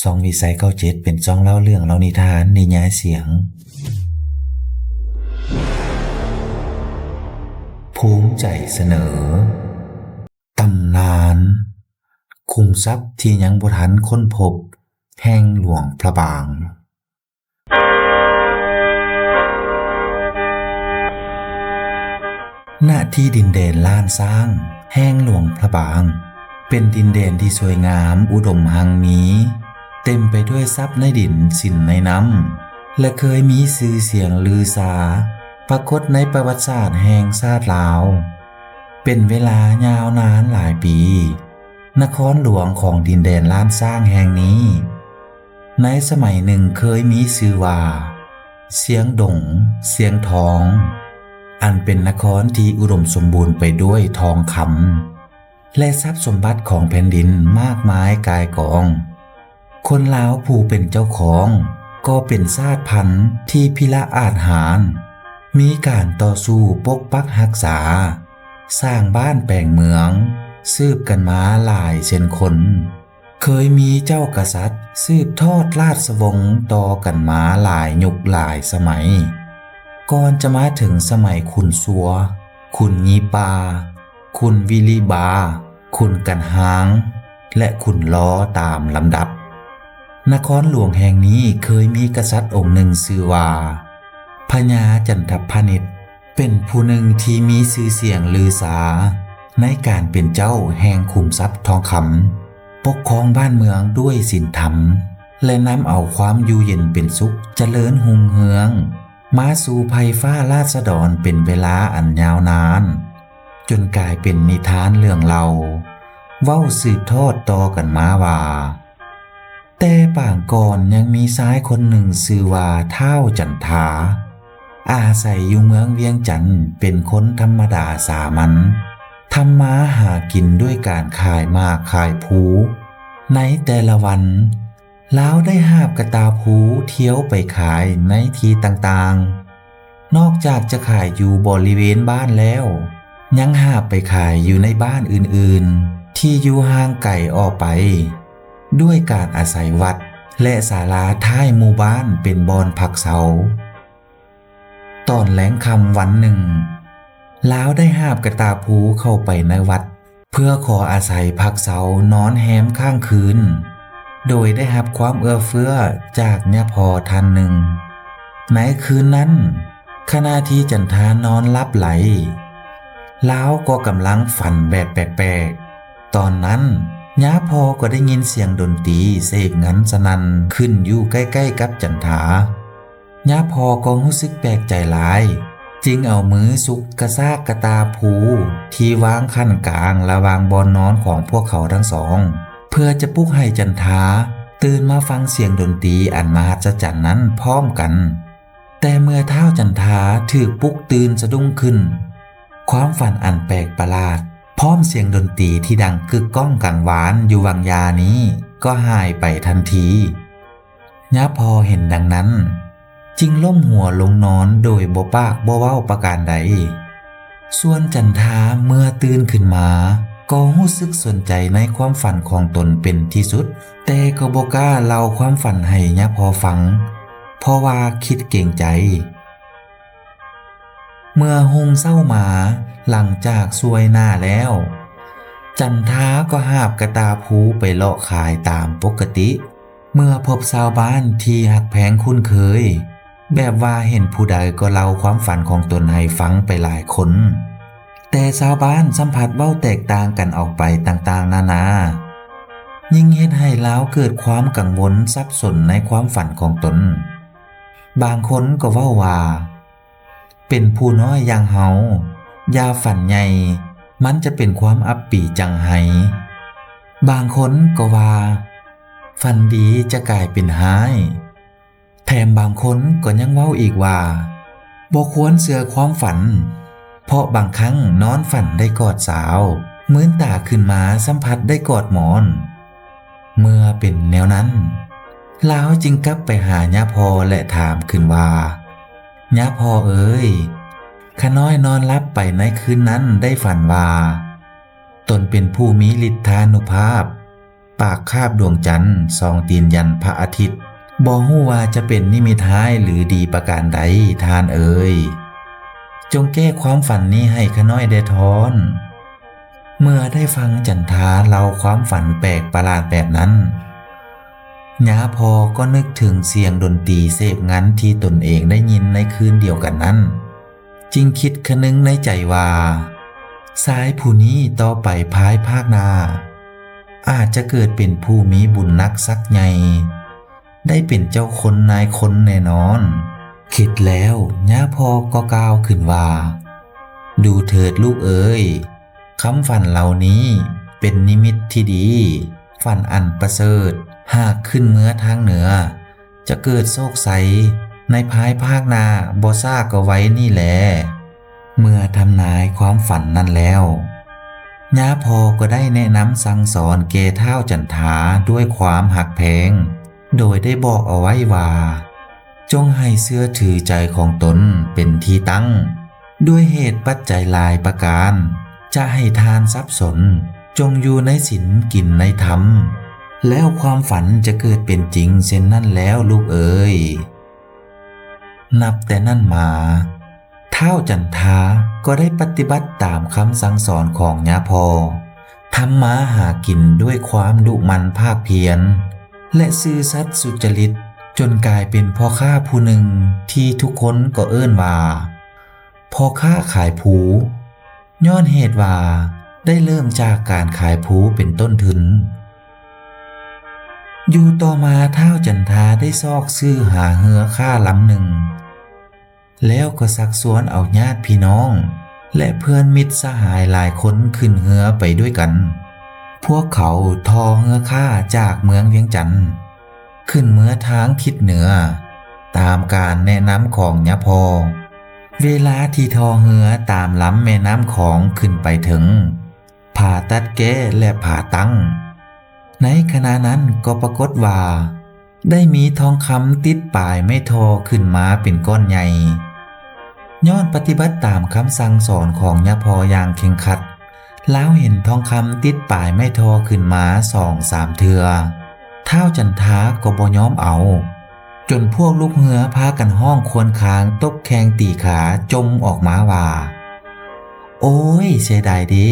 ຊ່ອງວິໄສເກົ້າເຈັດ ເປັນຊ່ອງເລົ່າເລື່ອງເລົ່ານິທານນິຍາຍສຽງ. ພູມໃຈສະເໜີ ຕຳນານຂຸມຊັບທີ່ຍັງບໍ່ທັນຄົ້ນພົບແຫ່ງຫຼວງພະບາງ. ນະທີ່ດິນແດນລ້ານຊ້າງແຫ່ງຫຼວງພະບາງ ເປັນດິນແດນທີ່ສວຍງາມ ອຸດົມຮັ່ງມີ ເຕັມໄປດ້ວຍຊັບໃນດິນ ສິນໃນນ້ຳ ແລະ ເຄີຍມີຊື່ສຽງລືຊາປາກົດໃນປະຫວັດສາດແຫ່ງຊາດລາວ ເປັນເວລາຍາວນານຫຼາຍປີ. ນະຄອນຫຼວງຂອງດິນແດນລ້ານຊ້າງແຫ່ງນີ້ ໃນສະໄໝໜຶ່ງເຄີຍມີຊື່ວ່າ ຊຽງດົງ ຊຽງທອງ ອັນເປັນນະຄອນທີ່ອຸດົມສົມບູນໄປດ້ວຍທອງຄຳ ແລະ ຊັບສົມບັດຂອງແຜ່ນດິນມາກມາຍກາຍກອງ. ຄົນລາວຜູ້ເປັນເຈົ້າຂອງກໍເປັນຊາດພັນທີ່ພິລະອາດຫານ, ມີການຕໍ່ສູ້ປົກປັກຮັກສາ, ສ້າງບ້ານແປງເມືອງ ສືບກັນມາຫຼາຍເຊັ່ນຄົນ. ເຄີຍມີເຈົ້າກະສັດສືບທອດລາຊະວົງຕໍ່ກັນມາຫຼາຍຍຸກຫຼາຍສະໄໝ, ກ່ອນຈະມາເຖິງສະໄໝຂຸນຊົວ, ຂຸນຍີ່ປາ, ຂຸນວິລິບາ, ຂຸນກັນຮາງ ແລະ ຂຸນລໍຕາມລຳດັບ. ນະຄອນຫຼວງແຫ່ງນີ້ເຄີຍມີກະສັດອົງໜຶ່ງຊື່ວ່າ ພະຍາຈັນທະພານິດ ເປັນຜູ້ໜຶ່ງທີ່ມີຊື່ສຽງລືຊາໃນການເປັນເຈົ້າແຫ່ງຂຸມຊັບທອງຄຳ, ປົກຄອງບ້ານເມືອງດ້ວຍສິນທຳ ແລະ ນຳເອົາຄວາມຢູ່ເຢັນເປັນສຸກ ຈະເລີນຮຸ່ງເຮືອງ ມາສູ່ໄພຟ້າລາຊະດອນເປັນເວລາອັນຍາວນານ, ຈົນກາຍເປັນນິທານເລື່ອງເລົ່າ ເວົ້າສືບທອດຕໍ່ກັນມາວ່າ ແຕ່ປາງກ່ອນຍັງມີຊາຍຄົນໜຶ່ງຊື່ວ່າທ້າວຈັນທາ, ອາໄສຢູ່ເມືອງວຽງຈັນ ເປັນຄົນທຳມະດາສາມັນ, ທຳມາຫາກິນດ້ວຍການຂາຍໝາກຂາຍພູ. ໃນແຕ່ລະວັນ ລາວໄດ້ຫາບກະຕ່າພູທ່ຽວໄປຂາຍໃນທີ່ຕ່າງໆ, ນອກຈາກຈະຂາຍຢູ່ບໍລິເວນບ້ານແລ້ວ, ຍັງຫາບໄປຂາຍຢູ່ໃນບ້ານອື່ນໆທີ່ຢູ່ຫ່າງໄກອອກໄປ, ດ້ວຍການອາໄສວັດ ແລະ ສາລາທ້າຍໝູ່ບ້ານເປັນບ່ອນພັກເຊົາ. ຕອນແລງຄ່ຳວັນໜຶ່ງ, ລາວໄດ້ຫາບກະຕ່າພູເຂົ້າໄປໃນວັດ ເພື່ອຂໍອາໄສພັກເຊົານອນແຮມຄ້າງຄືນ, ໂດຍໄດ້ຮັບຄວາມເອື້ອເຟື້ອຈາກຍາພໍ່ທ່ານໜຶ່ງ. ໃນຄືນນັ້ນ, ຂະນະທີ່ຈັນທານອນຫຼັບໄຫຼ, ລາວກໍກຳລັງຝັນແບບແປກໆ. ຕອນນັ້ນ, ຍາພໍ່ກໍໄດ້ຍິນສຽງດົນຕີເສກງັນສະໜັ່ນຂຶ້ນຢູ່ໃກ້ໆກັບຈັນທາ. ຍາພໍ່ກໍຮູ້ສຶກແປກໃຈຫຼາຍ, ຈຶ່ງເອົາມືສຸກກະຊາກກະຕ່າພູທີ່ວາງຂັ້ນກາງລະຫວ່າງບ່ອນນອນຂອງພວກເຂົາທັງສອງ, ເພື່ອຈະປຸກໃຫ້ຈັນທາຕື່ນມາຟັງສຽງດົນຕີອັນມະຫັດສະຈັນນັ້ນພ້ອມກັນ. ແຕ່ເມື່ອທ້າວຈັນທາຖືກປຸກຕື່ນສະດຸ້ງຂຶ້ນ, ຄວາມຝັນອັນແປກປະຫຼາດ ພ້ອມສຽງດົນຕີທີ່ດັງກຶກກ້ອງກັງວານຢູ່ວັງຢານີ້ກໍຫາຍໄປທັນທີ. ຍາພໍ່ເຫັນດັ່ງນັ້ນ, ຈຶ່ງລົ້ມຫົວລົງນອນໂດຍບໍ່ປາກບໍ່ເວົ້າປະການໃດ. ສ່ວນຈັນທາເມື່ອຕື່ນຂຶ້ນມາ, ກໍຮູ້ສຶກສົນໃຈໃນຄວາມຝັນຂອງຕົນເປັນທີ່ສຸດ, ແຕ່ກໍບໍ່ກ້າເລົ່າຄວາມຝັນໃຫ້ຍາພໍ່ຟັງ, ເພາະວ່າຄິດເກງໃຈ. ເມື່ອຮຸ່ງເຊົ້າມາ, ຫຼັງຈາກສ່ວຍນາແລ້ວ, ຈັນທາກໍຫາບກະຕ່າພູໄປເລາະຂາຍຕາມປົກກະຕິ. ເມື່ອພົບຊາວບ້ານທີ່ຮັກແພງຄຸ້ນເຄີຍ, ແບບວ່າເຫັນຜູ້ໃດກໍເລົ່າຄວາມຝັນຂອງຕົນໃຫ້ຟັງໄປຫຼາຍຄົນ, ແຕ່ຊາວບ້ານຊໍ້າພັດເວົ້າແຕກຕ່າງກັນອອກໄປຕ່າງໆນານາ, ຍິ່ງເຮັດໃຫ້ລາວເກີດຄວາມກັງວົນສັບສົນໃນຄວາມຝັນຂອງຕົນ. ບາງຄົນກໍເວົ້າວ່າ, ເປັນຜູ້ນ້ອຍຢ່າງເຮົາ, ຢ່າຝັນໃຫຍ່, ມັນຈະເປັນຄວາມອັບປີຈັງໄຮ. ບາງຄົນກໍວ່າ, ຝັນດີຈະກາຍເປັນຮ້າຍ. ແຖມບາງຄົນກໍຍັງເວົ້າອີກວ່າ, ບໍ່ຄວນເຊື່ອຄວາມຝັນ, ເພາະບາງຄັ້ງນອນຝັນໄດ້ກອດສາວ, ມື່ນຕາຂຶ້ນມາຊໍ້າພັດໄດ້ກອດໝອນ. ເມື່ອເປັນແນວນັ້ນ, ລາວຈຶ່ງກັບໄປຫາຍາພໍ່ ແລະ ຖາມຂຶ້ນວ່າ, ຍາພໍ່ເອີຍ, ຂ້ານ້ອຍນອນຫຼັບໄປໃນຄືນນັ້ນໄດ້ຝັນວ່າ ຕົນເປັນຜູ້ມີລິດທານຸພາບ, ປາກຄາບດວງຈັນ, ສອງຕີນຢັນພະອາທິດ. ບໍ່ຮູ້ວ່າຈະເປັນນິມິດຮ້າຍ ຫຼື ດີປະການໃດ, ທ່ານເອີຍ. ຈົ່ງແກ້ຄວາມຝັນນີ້ໃຫ້ຂ້ານ້ອຍແດ່ທ້ອນ. ເມື່ອໄດ້ຟັງຈັນທາເລົ່າຄວາມຝັນແປກປະຫຼາດແບບນັ້ນ, ຍາພໍ່ກໍນຶກເຖິງສຽງດົນຕີເສບງັນທີ່ຕົນເອງໄດ້ຍິນໃນຄືນດຽວກັນນັ້ນ, ຈຶ່ງຄິດຄະນຶງໃນໃຈວ່າ, ຊາຍຜູ້ນີ້ຕໍ່ໄປພາຍພາກໜ້າ ອາດຈະເກີດເປັນຜູ້ມີບຸນໜັກສັກໃຫຍ່, ໄດ້ເປັນເຈົ້າຄົນນາຍຄົນແນ່ນອນ. ຄິດແລ້ວ ຍາພໍ່ກໍກ່າວຂຶ້ນວ່າ, ດູເຖີດລູກເອີຍ, ຄຳຝັນເຫຼົ່ານີ້ເປັນນິມິດທີ່ດີ, ຝັນອັນປະເສີດ. ຫາກຂຶ້ນເມືອທາງເໜືອ, ຈະເກີດໂຊກໄຊ, ໃນພາຍພາກໜ້າບໍ່ຊ້າກໍໄວນີ້ແຫຼະ. ເມື່ອທຳນາຍຄວາມຝັນນັ້ນແລ້ວ, ຍາພໍ່ກໍໄດ້ແນະນຳສັ່ງສອນແກ່ທ້າວຈັນທາດ້ວຍຄວາມຮັກແພງ, ໂດຍໄດ້ບອກເອົາໄວ້ວ່າ, ຈົ່ງໃຫ້ເຊື່ອຖືໃຈຂອງຕົນເປັນທີ່ຕັ້ງ, ດ້ວຍເຫດປັດໄຈຫຼາຍປະການ, ຈະໃຫ້ທ່ານສັບສົນ, ຈົ່ງຢູ່ໃນສິນກິນໃນທຳ, ແລ້ວຄວາມຝັນຈະເກີດເປັນຈິງເຊັ່ນນັ້ນແລ້ວລູກເອີຍ. ນັບແຕ່ນັ້ນມາ, ທ້າວຈັນທາກໍໄດ້ປະຕິບັດຕາມຄຳສັ່ງສອນຂອງຍາພໍ່, ທຳມາຫາກິນດ້ວຍຄວາມດຸໝັ່ນພາກພຽນ ແລະ ຊື່ສັດສຸຈະລິດ, ຈົນກາຍເປັນພໍ່ຄ້າຜູ້ໜຶ່ງທີ່ທຸກຄົນກໍເອີ້ນວ່າ ພໍ່ຄ້າຂາຍພູ, ຍ້ອນເຫດວ່າໄດ້ເລີ່ມຈາກການຂາຍພູເປັນຕົ້ນທຶນ. ຢູ່ຕໍ່ມາ ທ້າວຈັນທາໄດ້ຊອກຊື້ຫາເຮືອຄ້າລຳໜຶ່ງ, ແລ້ວກໍຊັກຊວນເອົາຍາດພີ່ນ້ອງ ແລະ ເພື່ອນມິດສະຫາຍຫຼາຍຄົນຂຶ້ນເຮືອໄປດ້ວຍກັນ. ພວກເຂົາທໍເຮືອຄ້າຈາກເມືອງວຽງຈັນ ຂຶ້ນເມືອທາງທິດເໜືອ, ຕາມການແນະນຳຂອງຍາພໍ່. ເວລາທີ່ທໍເຮືອຕາມລຳແມ່ນ້ຳຂອງຂຶ້ນໄປເຖິງຜາຕັດແກ້ ແລະ ຜາຕັ້ງ, ໃນຂະນະນັ້ນກໍປາກົດວ່າ ໄດ້ມີທອງຄຳຕິດປາຍໄມ້ທໍຂຶ້ນມາເປັນກ້ອນໃຫຍ່. ຍ້ອນປະຕິບັດຕາມຄຳສັ່ງສອນຂອງຍາພໍ່ຢ່າງເຄັ່ງຄັດ, ລາວເຫັນທອງຄຳຕິດປາຍໄມ້ທໍຂຶ້ນມາສອງສາມເທື່ອ. ທ້າວຈັນທາກໍບໍ່ຍອມເອົາ, ຈົນພວກລູກເຮືອພາກັນຮ້ອງຄວນຄາງຕົບແຂ້ງຕີຂາຈົ່ມອອກມາວ່າ, ໂອ້ຍ ເສຍດາຍເດ້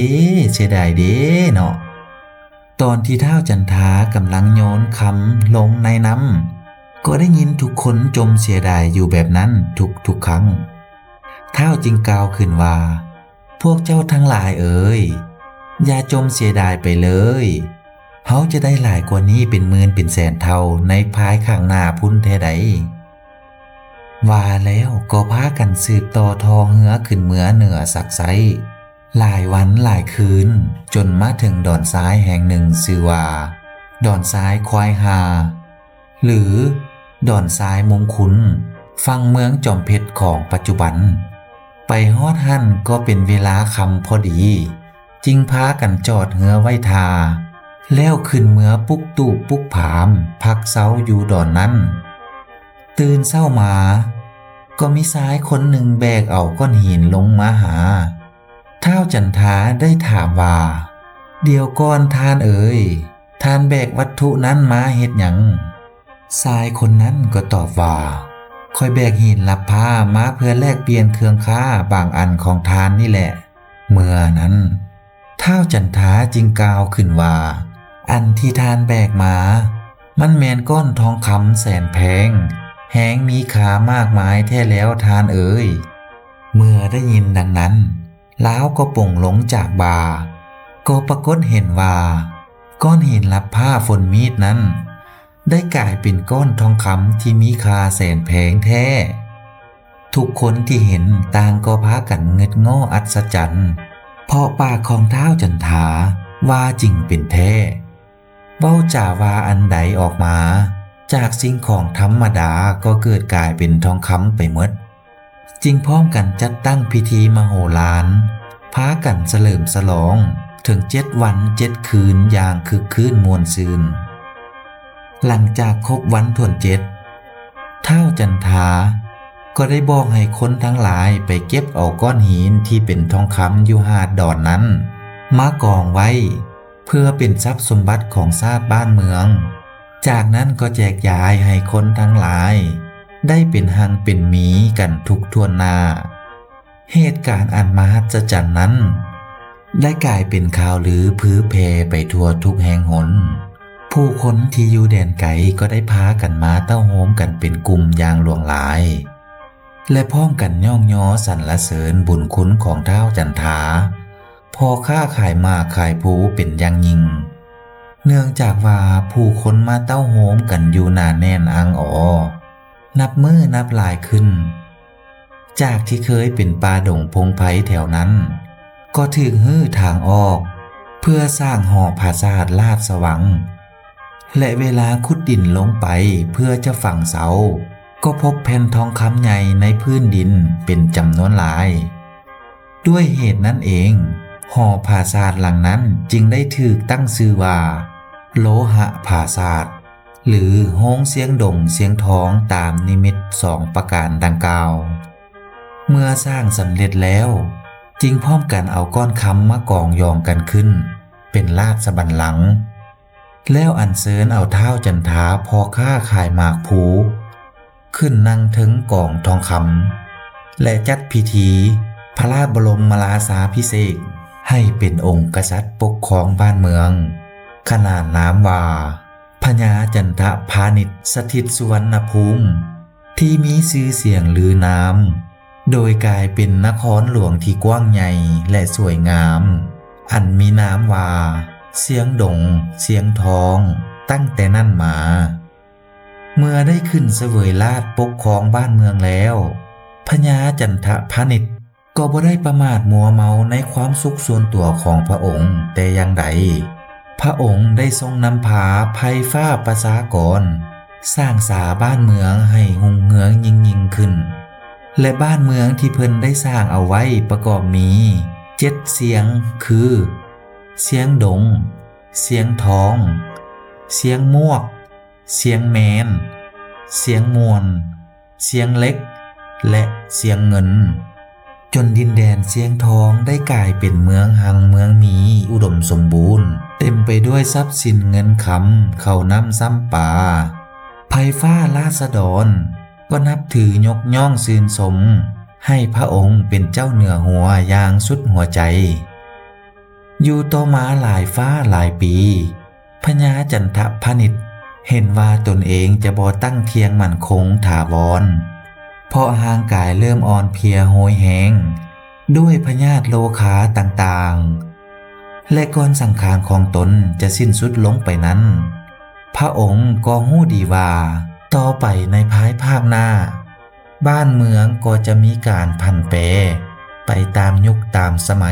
ເສຍດາຍເດ້ເນາະ. ຕອນທີ່ທ້າວຈັນທາກຳລັງໂຍນຄຳລົງໃນນ້ຳ, ກໍໄດ້ຍິນທຸກຄົນຈົ່ມເສຍດາຍຢູ່ແບບນັ້ນທຸກໆຄັ້ງ. ທ້າວຈຶ່ງກ່າວຂຶ້ນວ່າ, ພວກເຈົ້າທັງຫຼາຍເອີຍ, ຢ່າຈົ່ມເສຍດາຍໄປເລີຍ. ເຮົາຈະໄດ້ຫຼາຍກວ່ານີ້ເປັນໝື່ນເປັນແສນເທົ່າໃນພາຍຂ້າງໜ້າພຸ້ນແທ້ໃດ. ວ່າແລ້ວກໍພາກັນສືບຕໍ່ທໍເຮືອຂຶ້ນເມືອເໜືອສັກໄຊ. ຫຼາຍວັນຫຼາຍຄືນ, ຈົນມາເຖິງດອນຊາຍແຫ່ງໜຶ່ງຊື່ວ່າ ດອນຊາຍຄວາຍຫ່າ ຫຼື ດອນຊາຍມຸງຄຸນ, ຝັ່ງເມືອງຈອມເພັດຂອງປັດຈຸບັນ. ໄປຮອດຫັ້ນກໍເປັນເວລາຄ່ຳພໍດີ, ຈຶ່ງພາກັນຈອດເຮືອໄວ້ທ່າ, ແລ້ວຂຶ້ນເມືອປຸກຕູບປຸກຜາມ ພັກເຊົາຢູ່ດອນນັ້ນ. ຕື່ນເຊົ້າມາ, ກໍມີຊາຍຄົນໜຶ່ງແບກເອົາກ້ອນຫີນລົງມາຫາ. ທ້າວຈັນທາໄດ້ຖາມວ່າ, ດຽວກ່ອນທ່ານເອີຍ, ທ່ານແບກວັດຖຸນັ້ນມາເຮັດຫຍັງ? ຊາຍຄົນນັ້ນກໍຕອບວ່າ, ຂ້ອຍແບກຫີນລັບພາມາເພື່ອແລກປ່ຽນເຄື່ອງຄ້າບາງອັນຂອງທ່ານນີ້ແຫຼະ. ເມື່ອນັ້ນ ທ້າວຈັນທາຈຶ່ງກ່າວຂຶ້ນວ່າ, ອັນທີ່ທ່ານແບກມາ, ມັນແມ່ນກ້ອນທອງຄຳແສນແພງ, ແຮງມີຄ່າມາກມາຍແທ້ແລ້ວທ່ານເອີຍ. ເມື່ອໄດ້ຍິນດັ່ງນັ້ນ, ລາວກໍປົງລົງຈາກບ່າ, ກໍປາກົດເຫັນວ່າ ກ້ອນຫີນລັບພາຝົນມີດນັ້ນ ໄດ້ກາຍເປັນກ້ອນທອງຄຳທີ່ມີຄ່າແສນແພງແທ້. ທຸກຄົນທີ່ເຫັນຕ່າງກໍພາກັນງຶດງໍ້ອັດສະຈັນ, ເພາະປາກຂອງທ້າວຈັນທາວ່າຈິງເປັນແທ້. ເວົ້າຈາວ່າອັນໃດອອກມາຈາກສິ່ງຂອງທຳມະດາກໍເກີດກາຍເປັນທອງຄຳໄປໝົດ. ຈຶ່ງພ້ອມກັນຈັດຕັ້ງພິທີມະໂຫລານ, ພາກັນສະເຫຼີມສະຫຼອງເຖິງເຈັດວັນເຈັດຄືນຢ່າງຄຶກຄື້ນມ່ວນຊື່ນ. ຫຼັງຈາກຄົບວັນຖ້ວນເຈັດ, ທ້າວຈັນທາກໍໄດ້ບອກໃຫ້ຄົນທັງຫຼາຍໄປເກັບເອົາກ້ອນຫີນທີ່ເປັນທອງຄຳຢູ່ຫາດດອນນັ້ນມາກອງໄວ້ ເພື່ອເປັນຊັບສົມບັດຂອງຊາດບ້ານເມືອງ, ຈາກນັ້ນກໍແຈກຢາຍໃຫ້ຄົນທັງຫຼາຍໄດ້ເປັນຮັ່ງເປັນມີກັນທຸກຖ້ວນໜ້າ. ເຫດການອັນມະຫັດສະຈັນນັ້ນ ໄດ້ກາຍເປັນຂ່າວລືຜືແຜ່ໄປທົ່ວທຸກແຫ່ງຫົນ. ຜູ້ຄົນທີ່ຢູ່ແດນໄກກໍໄດ້ພາກັນມາເຕົ້າໂຮມກັນເປັນກຸ່ມຢ່າງຫຼວງຫຼາຍ ແລະ ພ້ອມກັນຍ້ອງຍໍສັນລະເສີນບຸນຄຸນຂອງທ້າວຈັນທາ ພໍ່ຄ້າຂາຍໝາກຂາຍພູເປັນຢ່າງຍິ່ງ, ເນື່ອງຈາກວ່າຜູ້ຄົນມາເຕົ້າໂຮມກັນຢູ່ໜາແໜ້ນອັ່ງອໍ ນັບມື້ນັບຫຼາຍຂຶ້ນ. ຈາກທີ່ເຄີຍເປັນປ່າດົງພົງໄພແຖວນັ້ນ ກໍຖືກຮື້ທາງອອກເພື່ອສ້າງຫໍປາສາດລາດຊະວັງ ແລະ ເວລາຂຸດດິນລົງໄປເພື່ອຈະຝັງເສົາ ກໍພົບແຜ່ນທອງຄຳໃຫຍ່ໃນພື້ນດິນເປັນຈຳນວນຫຼາຍ. ດ້ວຍເຫດນັ້ນເອງ, ຫໍປາສາດຫຼັງນັ້ນຈຶ່ງໄດ້ຖືກຕັ້ງຊື່ວ່າ ໂລຫະປາສາດ ຫຼື ໂຮງຊຽງດົງຊຽງທອງ ຕາມນິມິດສອງປະການດັ່ງກ່າວ. ເມື່ອສ້າງສຳເລັດແລ້ວ, ຈຶ່ງພ້ອມກັນເອົາກ້ອນຄຳມາກອງຢອງກັນຂຶ້ນເປັນລາດຊະບັນລັງ, ແລ້ວອັນເຊີນເອົາທ້າວຈັນທາ ພໍ່ຄ້າຂາຍໝາກພູ ຂຶ້ນນັ່ງເທິງກອງທອງຄຳ ແລະ ຈັດພິທີພະລາດບໍລົມມະລາຊາພິເສກໃຫ້ເປັນອົງກະສັດປົກຄອງບ້ານເມືອງ, ຂະໜານນາມວ່າ ພະຍາຈັນທະພານິດສະຖິດສຸວັນນະພູມ ທີ່ມີຊື່ສຽງລືນາມ ໂດຍກາຍເປັນນະຄອນຫຼວງທີ່ກວ້າງໃຫຍ່ ແລະ ສວຍງາມ ອັນມີນາມວ່າ ຊຽງດົງຊຽງທອງ ຕັ້ງແຕ່ນັ້ນມາ. ເມື່ອໄດ້ຂຶ້ນສະເຫວີຍລາດປົກຄອງບ້ານເມືອງແລ້ວ, ພະຍາຈັນທະພານິດ ກໍບໍ່ໄດ້ປະໝາດມົວເມົາໃນຄວາມສຸກສ່ວນຕົວຂອງພະອົງແຕ່ຢ່າງໃດ. ພະອົງໄດ້ຊົງນຳພາໄພຟ້າປະຊາກອນ ສ້າງສາບ້ານເມືອງໃຫ້ຮຸ່ງເຮືອງຍິ່ງໆຂຶ້ນ ແລະ ບ້ານເມືອງທີ່ເພິ່ນໄດ້ສ້າງເອົາໄວ້ປະກອບມີເຈັດຊຽງ ຄື ຊຽງດົງ, ຊຽງທອງ, ຊຽງມວກ, ຊຽງແມນ, ຊຽງມ່ວນ, ຊຽງເຫຼັກ ແລະ ຊຽງເງິນ, ຈົນດິນແດນຊຽງທອງໄດ້ກາຍເປັນເມືອງຮັ່ງເມືອງມີ ອຸດົມສົມບູນ ເຕັມໄປດ້ວຍຊັບສິນເງິນຄຳ, ເຂົ້ານ້ຳຊ້ຳປາ. ໄພຟ້າລາຊະດອນກໍນັບຖືຍົກຍ້ອງຊື່ນຊົມໃຫ້ພະອົງເປັນເຈົ້າເໜືອຫົວຢ່າງສຸດຫົວໃຈ. ຢູ່ຕໍ່ມາຫຼາຍຟ້າຫຼາຍປີ, ພະຍາຈັນທະພານິດເຫັນວ່າຕົນເອງຈະບໍ່ຕັ້ງທ່ຽງໝັ້ນຄົງຖາວອນ, ເພາະຮ່າງກາຍເລີ່ມອ່ອນເພຍໂຮຍແຮງດ້ວຍພະຍາດໂລຄາຕ່າງໆ ແລະ ກ່ອນສັງຂານຂອງຕົນຈະສິ້ນສຸດລົງໄປນັ້ນ, ພະອົງກໍຮູ້ດີວ່າຕໍ່ໄປໃນພາຍພາກໜ້າ ບ້ານເມືອງກໍຈະມີການຜັນແປໄປຕາມຍຸກຕາມສະໄໝ,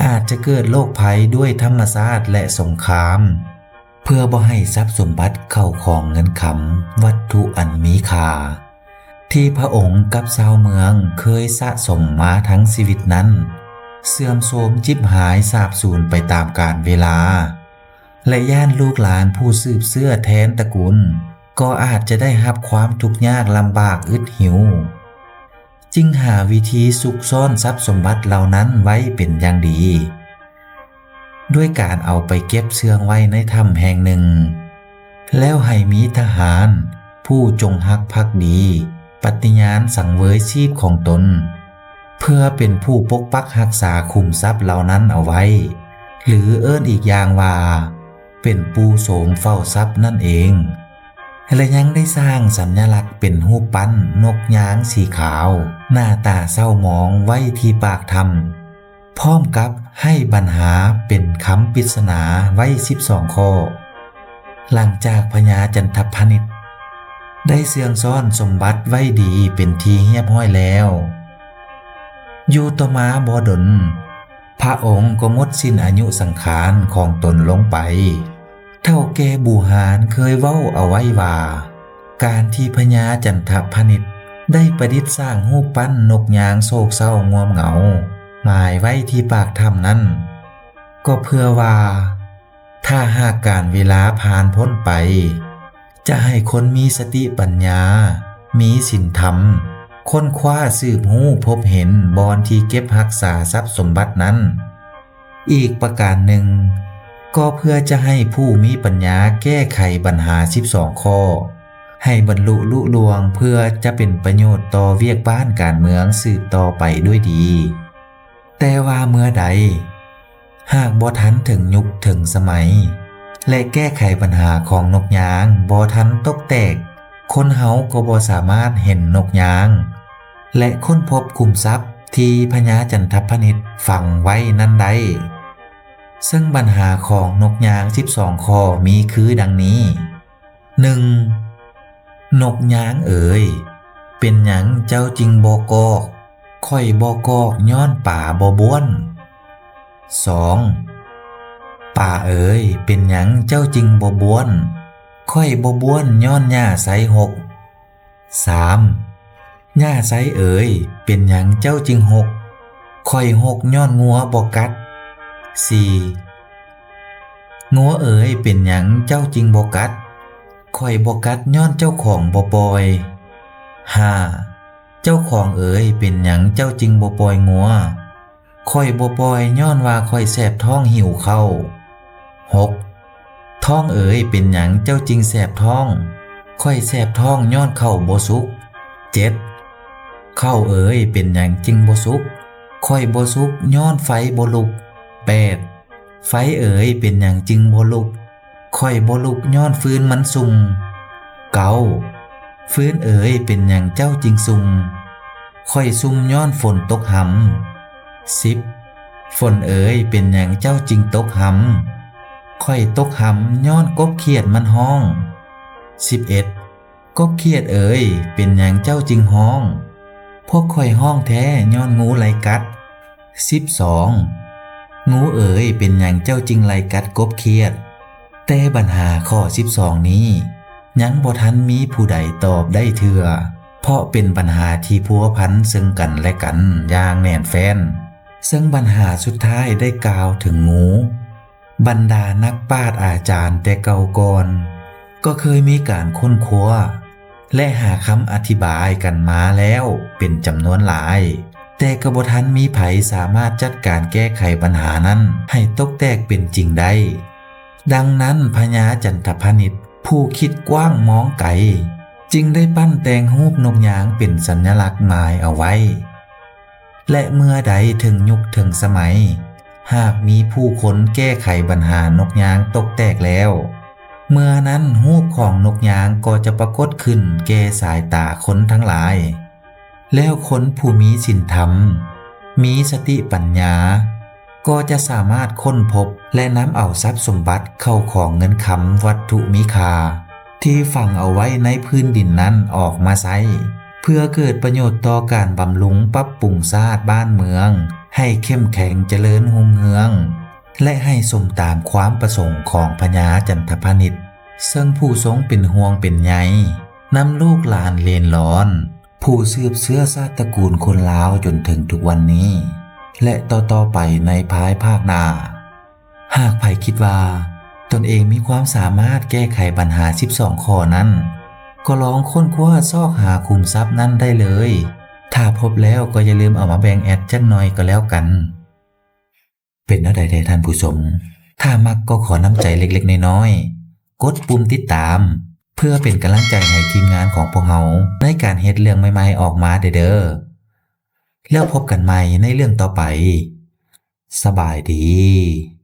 ອາດຈະເກີດໂລກໄພດ້ວຍທຳມະຊາດ ແລະ ສົງຄາມ, ເພື່ອບໍ່ໃຫ້ຊັບສົມບັດເຂົ້າຂອງເງິນຄຳ, ວັດຖຸອັນມີຄ່າ ທີ່ພະອົງກັບຊາວເມືອງເຄີຍສະສົມມາທັງຊີວິດນັ້ນ ເສື່ອມໂຊມຈິບຫາຍສາບສູນໄປຕາມການເວລາ. ແລະ ຢ້ານລູກຫຼານຜູ້ສືບເຊື້ອແທນຕະກູນກໍອາດຈະໄດ້ຮັບຄວາມທຸກຍາກລຳບາກອຶດຫິວ, ຈຶ່ງຫາວິທີຊຸກຊ້ອນຊັບສົມບັດເຫຼົ່ານັ້ນໄວ້ເປັນຢ່າງດີ ດ້ວຍການເອົາໄປເກັບເຊື່ອງໄວ້ໃນຖ້ຳແຫ່ງໜຶ່ງ, ແລ້ວໃຫ້ມີທະຫານຜູ້ຈົງຮັກພັກດີ ປະຕິຍານສັງເຫວີຍຊີບຂອງຕົນ ເພື່ອເປັນຜູ້ປົກປັກຮັກສາຂຸມຊັບເຫຼົ່ານັ້ນເອົາໄວ້ ຫຼື ເອີ້ນອີກຢ່າງວ່າ ເປັນປູ່ໂສມເຝົ້າຊັບນັ້ນເອງ ແລະ ຍັງໄດ້ສ້າງສັນຍະລັກເປັນຮູບປັ້ນນົກຍາງສີຂາວ ໜ້າຕາເສົ້າໝອງໄວ້ທີ່ປາກຖ້ຳ, ພ້ອມກັບໃຫ້ບັນຫາເປັນຄຳປິດສະໜາໄວ້ສິບສອງຂໍ້. ຫຼັງຈາກພະຍາຈັນທະພານິດໄດ້ເຊື່ອງຊ້ອນສົມບັດໄວ້ດີເປັນທີ່ຮຽບຮ້ອຍແລ້ວ, ຢູ່ຕໍ່ມາບໍ່ດົນ ພະອົງກໍໝົດສິ້ນອາຍຸສັງຂານຂອງຕົນລົງໄປ. ເຖົ້າແກ່ບູຮານເຄີຍເວົ້າເອົາໄວ້ວ່າ ການທີ່ພະຍາຈັນທະພານິດໄດ້ປະດິດສ້າງຮູບປັ້ນນົກຍາງໂສກເສົ້າງ່ວມເຫງົາ ໝາຍໄວ້ທີ່ປາກຖ້ຳນັ້ນ ກໍເພື່ອວ່າ ຖ້າຫາກການເວລາຜ່ານພົ້ນໄປ ຈະໃຫ້ຄົນມີສະຕິປັນຍາ, ມີສິນທຳ, ຄົ້ນຄວ້າສືບຮູ້ພົບເຫັນບ່ອນທີ່ເກັບຮັກສາຊັບສົມບັດນັ້ນ. ອີກປະການໜຶ່ງ, ກໍເພື່ອຈະໃຫ້ຜູ້ມີປັນຍາແກ້ໄຂບັນຫາສິບສອງຂໍ້ ໃຫ້ບັນລຸລຸລ່ວງ ເພື່ອຈະເປັນປະໂຫຍດຕໍ່ວຽກບ້ານການເມືອງສືບຕໍ່ໄປດ້ວຍດີ. ແຕ່ວ່າເມື່ອໃດ ຫາກບໍ່ທັນເຖິງຍຸກເຖິງສະໄໝ ແລະ ແກ້ໄຂບັນຫາຂອງນົກຍາງບໍ່ທັນຕົກແຕກ, ຄົນເຮົາກໍບໍ່ສາມາດເຫັນນົກຍາງ ແລະ ຄົ້ນພົບຂຸມຊັບທີ່ພະຍາຈັນທະພະນິດຝັງໄວ້ນັ້ນໄດ້. ເຊິ່ງບັນຫາຂອງນົກຍາງສິບສອງຂໍ້ມີຄືດັ່ງນີ້. ໜຶ່ງ, ນົກຍາງເອີຍ, ເປັນຫຍັງເຈົ້າຈຶ່ງບໍ່ກອກ? ຂ້ອຍບໍ່ກອກຍ້ອນປາບໍ່ບ້ວນ. ສອງ, ປາເອີຍ, ເປັນຫຍັງເຈົ້າຈຶ່ງບໍ່ບ້ວນ? ຂ້ອຍບໍ່ບ້ວນຍ້ອນຫຍ້າໄຊຫົກ. ສາມ, ຫຍ້າໄຊເອີຍ, ເປັນຫຍັງເຈົ້າຈຶ່ງຫົກ? ຂ້ອຍຫົກຍ້ອນງົວບໍ່ກັດ. ສີ່, ງົວເອີຍ, ເປັນຫຍັງເຈົ້າຈຶ່ງບໍ່ກັດ? ຂ້ອຍບໍ່ກັດຍ້ອນເຈົ້າຂອງບໍ່ປ່ອຍ. ຫ້າ, ເຈົ້າຂອງເອີຍ, ເປັນຫຍັງເຈົ້າຈຶ່ງບໍ່ປ່ອຍງົວ? ຂ້ອຍບໍ່ປ່ອຍຍ້ອນວ່າຂ້ອຍແສບທ້ອງຫິວເຂົ້າ. ຫົກ, ທ້ອງເອີຍ, ເປັນຫຍັງເຈົ້າຈຶ່ງແສບທ້ອງ? ຂ້ອຍແສບທ້ອງຍ້ອນເຂົ້າບໍ່ສຸກ. ເຈັດ, ເຂົ້າເອີຍ, ເປັນຫຍັງຈຶ່ງບໍ່ສຸກ? ຂ້ອຍບໍ່ສຸກຍ້ອນໄຟບໍ່ລຸກ. ແປດ, ໄຟເອີຍ, ເປັນຫຍັງຈຶ່ງບໍ່ລຸກ? ຂ້ອຍບໍ່ລຸກຍ້ອນຟືນມັນຊຸ່ມ. ເກົ້າ, ຟືນເອີຍ, ເປັນຫຍັງເຈົ້າຈຶ່ງຊຸ່ມ? ຂ້ອຍຊຸ່ມຍ້ອນຝົນຕົກຮຳ. ສິບ, ຝົນເອີຍ, ເປັນຫຍັງເຈົ້າຈຶ່ງຕົກຮຳ? ຂ້ອຍຕົກຮຳຍ້ອນກົບຂຽດມັນຮ້ອງ. ສິບເອັດ, ກົບຂຽດເອີຍ, ເປັນຫຍັງເຈົ້າຈຶ່ງຮ້ອງ? ພວກຂ້ອຍຮ້ອງແທ້ຍ້ອນງູໄລ່ກັດ. ສິບສອງ, ງູເອີຍ, ເປັນຫຍັງເຈົ້າຈຶ່ງໄລ່ກັດກົບຂຽດ? ແຕ່ບັນຫາຂໍ້ສິບສອງນີ້ ຍັງບໍ່ທັນມີຜູ້ໃດຕອບໄດ້ເທື່ອ, ເພາະເປັນບັນຫາທີ່ພົວພັນເຊິ່ງກັນແລະກັນຢ່າງແໜ້ນແຟ້ນ, ເຊິ່ງບັນຫາສຸດທ້າຍໄດ້ກ່າວເຖິງງູ. ບັນດານັກປາດອາຈານແຕ່ເກົ່າກ່ອນ ກໍເຄີຍມີການຄົ້ນຄວ້າ ແລະ ຫາຄຳອະທິບາຍກັນມາແລ້ວເປັນຈຳນວນຫຼາຍ, ແຕ່ກໍບໍ່ທັນມີໃຜສາມາດຈັດການແກ້ໄຂບັນຫານັ້ນໃຫ້ຕົກແຕກເປັນຈິງໄດ້. ດັ່ງນັ້ນ ພະຍາຈັນທະພານິດ ຜູ້ຄິດກວ້າງມອງໄກ ຈຶ່ງໄດ້ປັ້ນແຕ່ງຮູບນົກຍາງເປັນສັນຍະລັກໝາຍເອົາໄວ້. ແລະ ເມື່ອໃດເຖິງຍຸກເຖິງສະໄໝ ຫາກມີຜູ້ຄົນແກ້ໄຂບັນຫານົກຍາງຕົກແຕກແລ້ວ, ເມື່ອນັ້ນຮູບຂອງນົກຍາງກໍຈະປາກົດຂຶ້ນແກ່ສາຍຕາຄົນທັງຫຼາຍ. ແລ້ວຄົນຜູ້ມີສິນທຳ, ມີສະຕິປັນຍາ, ກໍຈະສາມາດຄົ້ນພົບ ແລະ ນຳເອົາຊັບສົມບັດ, ເຂົ້າຂອງເງິນຄຳ, ວັດຖຸມີຄ່າ ທີ່ຝັງເອົາໄວ້ໃນພື້ນດິນນັ້ນອອກມາໃຊ້ ເພື່ອເກີດປະໂຫຍດຕໍ່ການບຳລຸງປັບປຸງຊາດບ້ານເມືອງໃຫ້ເຂັ້ມແຂງຈະເລີນຮຸ່ງເຮືອງ ແລະ ໃຫ້ສົມຕາມຄວາມປະສົງຂອງພະຍາຈັນທະພານິດ ເຊິ່ງຜູ້ຊົງເປັນຫ່ວງເປັນໃຍນຳລູກຫຼານເລນລອນ ຜູ້ສືບເຊື້ອຊາດຕະກູນຄົນລາວຈົນເຖິງທຸກວັນນີ້ ແລະ ຕໍ່ໆໄປໃນພາຍພາກໜ້າ. ຫາກໃຜຄິດວ່າຕົນເອງມີຄວາມສາມາດແກ້ໄຂບັນຫາສິບສອງຂໍ້ນັ້ນ, ກໍລອງຄົ້ນຄວ້າຊອກຫາຂຸມຊັບນັ້ນໄດ້ເລີຍ. ຖ້າພົບແລ້ວກໍຢ່າລືມເອົາມາແບ່ງແອັດຈັກໜ່ອຍກໍແລ້ວກັນ. ເປັນແນວໃດແດ່ທ່ານຜູ້ຊົມ? ຖ້າມັກກໍຂໍນ້ຳໃຈເລັກໆນ້ອຍໆ, ກົດປຸ່ມຕິດຕາມ ເພື່ອເປັນກຳລັງໃຈໃຫ້ທີມງານຂອງພວກເຮົາໃນການເຮັດເລື່ອງໃໝ່ໆອອກມາແດ່ເດີ້. ແລ້ວພົບກັນໃໝ່ໃນເລື່ອງຕໍ່ໄປ. ສະບາຍດີ.